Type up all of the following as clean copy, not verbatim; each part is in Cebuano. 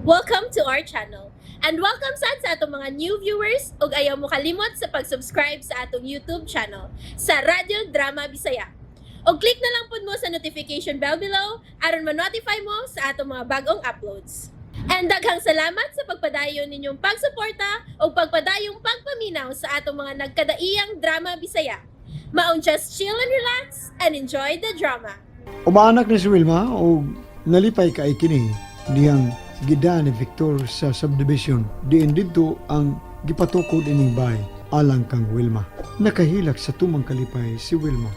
Welcome to our channel. And welcome sad sa atong mga new viewers ug ayaw mo kalimot sa pag-subscribe sa atong YouTube channel sa Radyo Drama Bisaya. Og click na lang pud mo sa notification bell below aron ma-notify mo sa atong mga bagong uploads. And daghang salamat sa pagpadayon ninyong pagsuporta ug pagpadayong pagpaminaw sa atong mga nagkadaiyang drama Bisaya. Maong just chill and relax and enjoy the drama. Umaanak ni si Wilma o nalipay kay kini diyang gida ni Victor sa subdivision diin didto ang gipatukod ining bay alang kang Wilma. Nakahilak sa tumang kalipay si Wilma.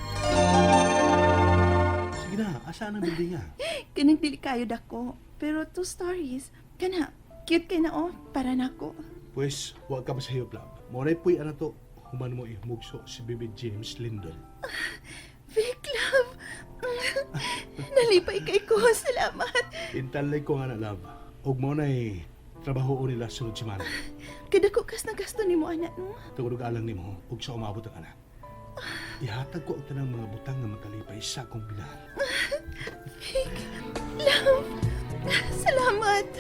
Sige na, asa ang building ah? Kanang dili kayo dako. Pero two stories. Kana, cute kay na oh, para nako. Pues, huwag ka masahiyop, love. Mo puy ana to, human mo ihmugso si Baby James Lindon. Vic, love. Nalipay kay ko. Salamat. Intalay ko nga na, love. Ug mo na'y trabaho nila sunod semana. Kadako kas na gasto nimo anak no. Tungod og alang nimo ug sa umabot ang anak. Ihatag ko ang tanang mga butang nga makalipay sa akong minahal. Vic, love. Salamat.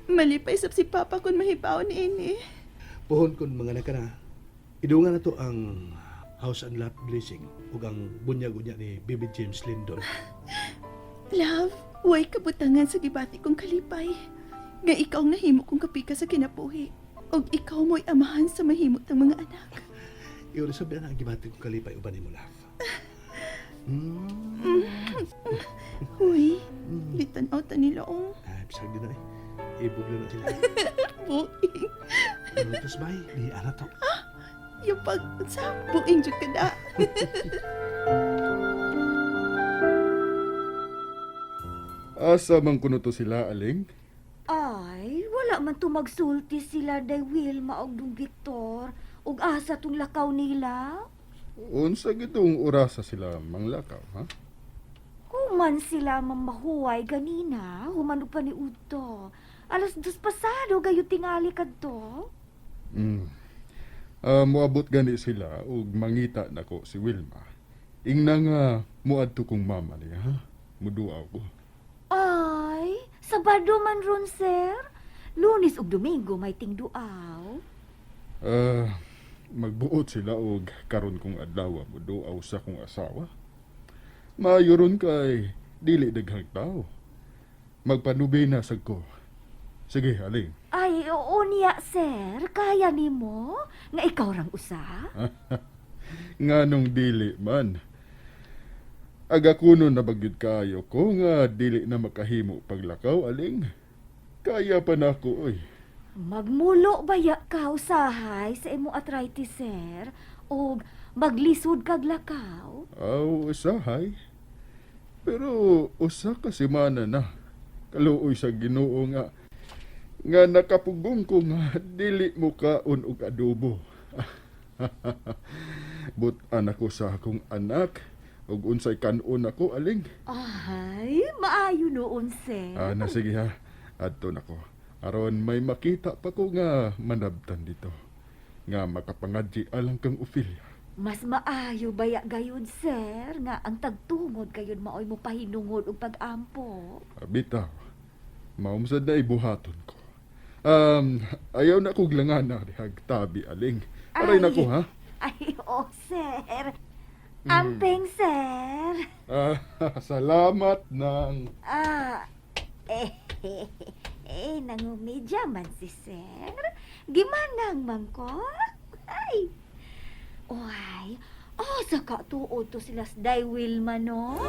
Malipay sab si Papa kung mahibaw ni ini. Puhon kon mga anak ka na. Idungan na to ang house and lot blessing ug ang bunyag-unya ni Baby James Lindon. Love, way kabutangan sa gibati kong kalipay. Nga ikaw ang nahimo kong kapika sa kinabuhi. Og ikaw mo'y amahan sa mahimot ng mga anak. Iyo rin sabi na ang gibati kong kalipay uban nimo, love. Mm. Huy, gitan-aw ta nila oh. Ay, bisag din na eh. Ibog na na sila. Buing. Lutos bay, di ana to. Yung pag sa buing jud ka na. Asa man kuno to sila, Aling? Ay, wala man to magsulti sila day Wilma og Dong Victor ug asa tong lakaw nila. Unsa gitong orasa sila manglakaw, ha? Human sila mamahuway ganina, human og pa ni Udto. 2:00 pasado gayo tingali kadto. Mm. Ah, moabot gani sila ug mangita nako si Wilma. Ingna nga moadto kong mama niya, ha? Muduaw ko. Ay, Sabado man ron, sir. Lunes ug Domingo may tingduaw. Ah, magbuot sila og karon kong adlaw muduaw sa kong asawa. Maayo ron kay dili daghang tao. Magpanubi na sad ko. Sige, Aling. Ay, oo niya, sir. Kaya nimo nga ikaw rang usa? Nganong dili man. Aga kuno na bagyod kaayo ko nga dili na makahimo paglakaw, Aling. Kaya pa nako oy. Magmulo baya ka usahay sa imong arthritis, sir? Og maglisod kag lakaw? Aw, usahay. Pero usa ka semana na. Kaluoy sa Ginoo nga nga nakapugong ko nga dili mo kaon og adobo. But-an ako sa akong anak ug unsay kan-on ako, Aling. Ay, maayo noon, sir. Ah, na sige ha. Adto nako. Aron may makita pa ko nga manabtan dito. Nga makapangadji alang kang Ophelia. Mas maayo baya gayud, sir, nga ang tagtungod gayud maoy mo pahinungod og pag-ampo. Ah, bitaw. Maumsad na ibuhaton ko. Ayaw na kog langan na dihag tabi, Aling. Aray Ay. nako ha. Ay, oo, sir. Amping, sir. Ah, salamat nang Ah, eh, eh, nangumidya man si sir. Gimanang man ko. Ay, Oy, oh, sa katuod to sila sa Day Wilma, no?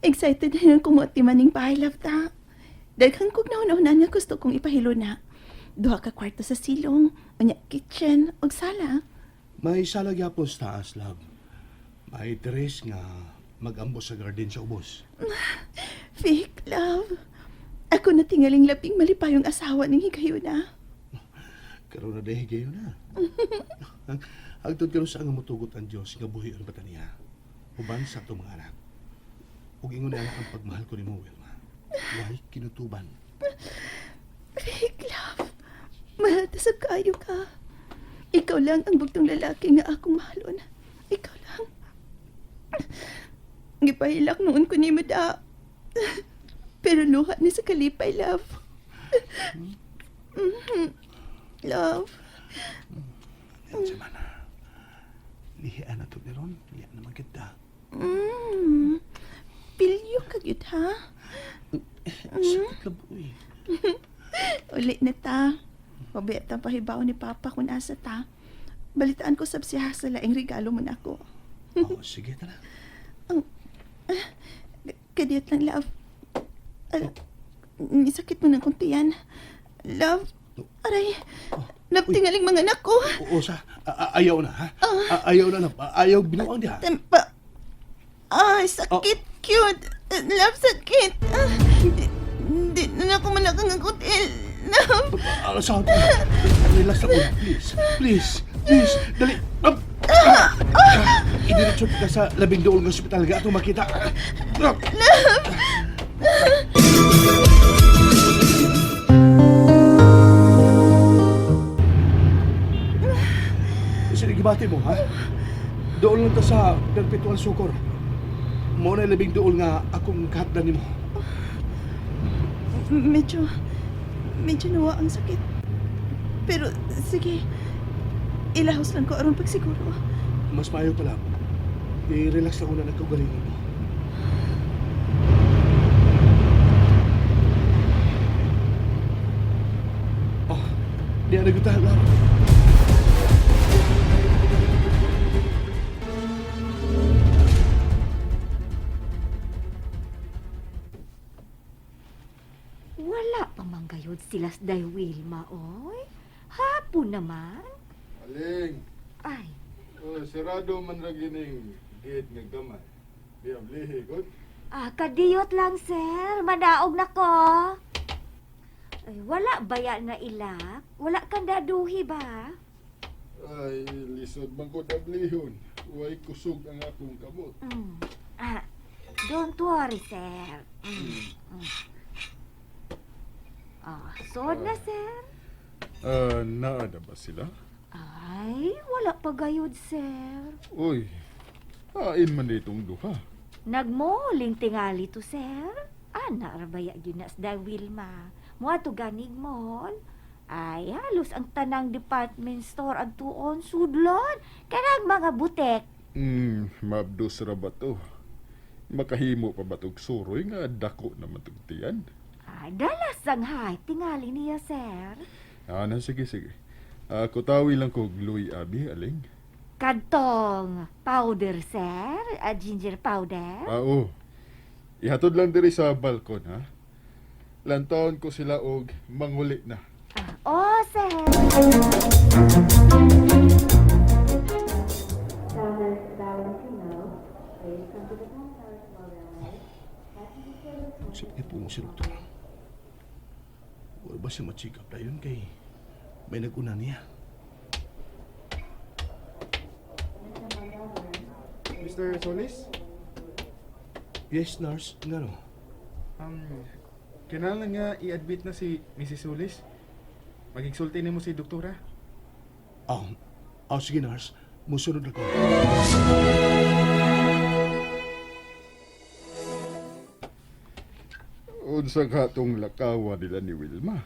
Excited na yun kung moatiman ning bahay, love ta. Daghan kog nauna-una nga gusto kong ipahilo na. Duha ka kwarto sa silong, unya kitchen, ug sala. May sala gyapon sa taas, love. May terrace nga magambo sa garden sa ubos. Vic, love. Ako na tingaling labing malipayong asawa ning higayuna. Karon na dahil gayon na. Ang hagtod karon sa nga motugot ang Dios nga buhi ang bata niya. Uban sa atong mga anak. Ug ingon na ang pagmahal ko nimo, Wilma. Way kinutuban. Vic, love. Mahal ta sab kaayo ka. Ikaw lang ang bugtong lalaki nga akong mahalon. Ikaw lang. Gipahilak noon ko ni da. Pero luha ni sa kalipay, love. Mhm. Love. Yan siya man. Lihian na to ni Ron. Lihian naman kita. Pilyo ka gyud ha? Sakit lang po eh. Uli na ta. Pabaya ta pahibaw ni Papa kung asa ta. Balitaan ko sab siya sa laing regalo mo na ako. Oh, sige, tara. Kadiyot lang, love. Al, nisakit mo ng konti yan. Love, aray. Love, tingaling mga anak ko. Oo, sa. Ayaw na, ha? Ayaw na, love. Ayaw binuang diha. Tempa. Ay, sakit, cute. Love, sakit. Ah, di na ako malakang ang konti. Love. Sa. Relax lang, oh. Please. Please. Please. Dali. Up. Idiretso ka sa labing dool ng ospital ga ato makita. Up. Sige, gibati mo, ha? Dool lang ta sa Perpetual Sukor. Mo na labing dool nga akong kahatdan nimo. Medyo, medyo nawa ang sakit. Pero, sige. Ilahos lang ko aron pagsiguro. Mas maayo pa lang. I-relax lang una nagkaugalingon mo. Oh, di na gutahan lang. Wala pa man gayud sila sa Day Wilma, oy. Hapon naman. Aling, Ay, oh, sarado man ra gining gate nga gamay. Di ablihi god. ah, kadiyot lang, sir. Manaog na ko. Ay, wala baya na ilak? Wala kang daduhi ba? Ay, lisod man ko ablihon. Way kusog ang akong kamot. Ah, don't worry, sir. Ah, sod na, sir. Ah, naa na ba sila? Ay, wala pa gayud, sir. Uy, hain man ditong duha. Nagmoling tingali to, sir. Ana, rabaya gyud na sa Wilma. Moadto ganig mall. Ay, halos ang tanang department store ang tuon sudlon. Kanang mga butek. Mabdos ra ba to? Makahimo pa ba tog suroy nga dako naman tog tiyan? Ay, dalas ang hay tingali niya, sir. Ah, na, sige, sige. Ah, kutawi lang kog Louis Abi, aling. Kadtong powder, sir. Ah, ginger powder. Ah, oo. Ihatod lang diri sa balkon, ha? Lantaon ko sila og manguli na. Ah, oh, sir. Sip ni po si doktor. Wala ba siya ma-check up na yun kay may nag-una niya? Mr. Solis? Yes, nurse. Nga no? Kinahanglan nga i-admit na si Mrs. Solis. Magigsulti nimo si doktora. Oh, oh sige, nurse. Musunod ako. Unsa ka tong lakawa nila ni Wilma?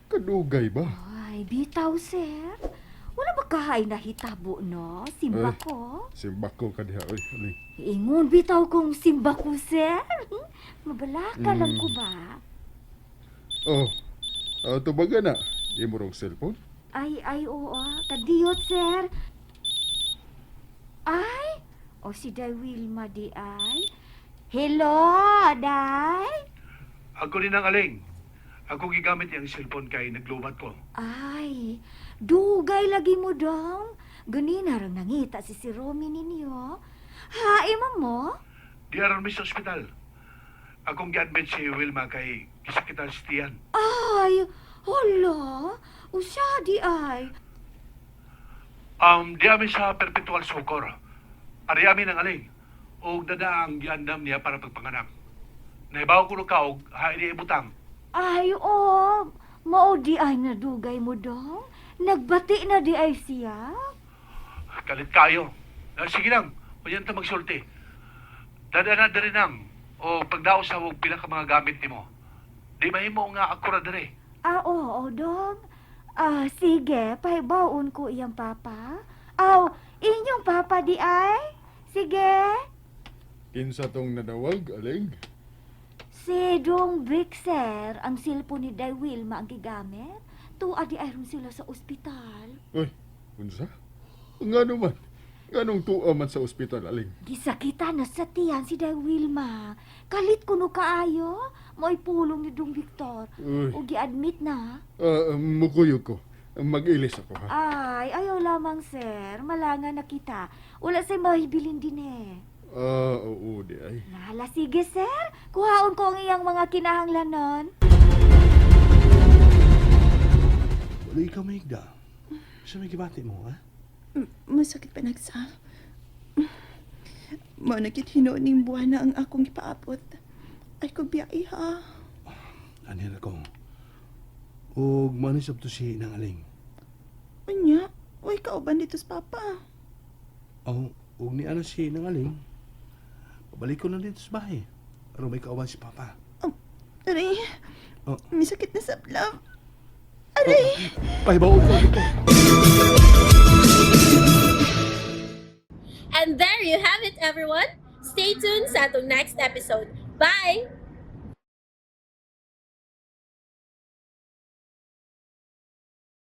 Kadugay ba? Ay, bitaw, sir. Wala ba kahay na hitabo, no? Simba Ay. ko. Simbak ko ka diha, oy, aling. Ingon bitaw kong simba ko, sir. Mabalaka lang ko ba? Oh, tubaga na. Imo rong cellphone? Ay, ay, oo, ah. Kadiyot, sir. Ay, o si Day Wilma di ay. Hello, Day. Ako rin ang aling. Ako gigamit ang cellphone kay naglubat ko. Ay, dugay lagi mo dong. Ganina rang nangita si si Romy ninyo. Ha, ima mo? Di aron mi sa ospital. Akong gi-admit si Wilma kay gisakitan si Tian. Ay, hala. Usa di ay. Di amin sa Perpetual Sukor. Ari amin ang aling. Og dada ang giandam niya para pagpanganak. Naibaw ko ro ka og hain niya ibutang. Ay, oo. Mao di ay nadugay mo dong. Nagbati na di ay siya. Kalit kayo. Ah, sige lang, huwag ta magsulti. Dada na diri nang o pagdaos sa og pila ka mga gamit nimo. Di mahimo nga ako ra diri. Ah, oo, dong. Ah, sige, pahibaon ko iyang papa. Aw, inyong papa di ay? Sige. Kinsa tong nadawag, Aling? Si Dong Brick, sir, ang silpo ni Day Wilma ang gigamit. Tuwa di ay ron sila sa ospital. Uy, unsa? Ngano man? Nganong tuwa man sa ospital, Aling? Gisakitan na sa tiyan si Day Wilma. Kalit kuno kaayo. Mo'y pulong ni Dong Victor. Uy, O gi-admit na. Mukuyog ko. Mag-ilis ako, ha? Ay, ayaw lamang, sir. Malanga na kita. Wala sa'y mahibilin din eh. Ah, oo, di ay. Nala, sige, sir. Kuhaon ko ang iyang mga kinahanglanon. Wala ikaw mahigda. Sa may gibati mo, ha? Masakit pa nagsa. Mao na gid hinuon ning buwan na ang akong gipaabot. Ay ko biyai ha. Anhin ako. Og manisab to si nang aling. Unya, uy kauban dito sa papa. Oh, og ni ana si nang aling. Pabalik ko na dito sa bahay. Aron may kauban si Papa. Aray, Oh. may sakit na sa love. Aray! Pahibaon ko dito. And there you have it, everyone. Stay tuned sa atong next episode. Bye!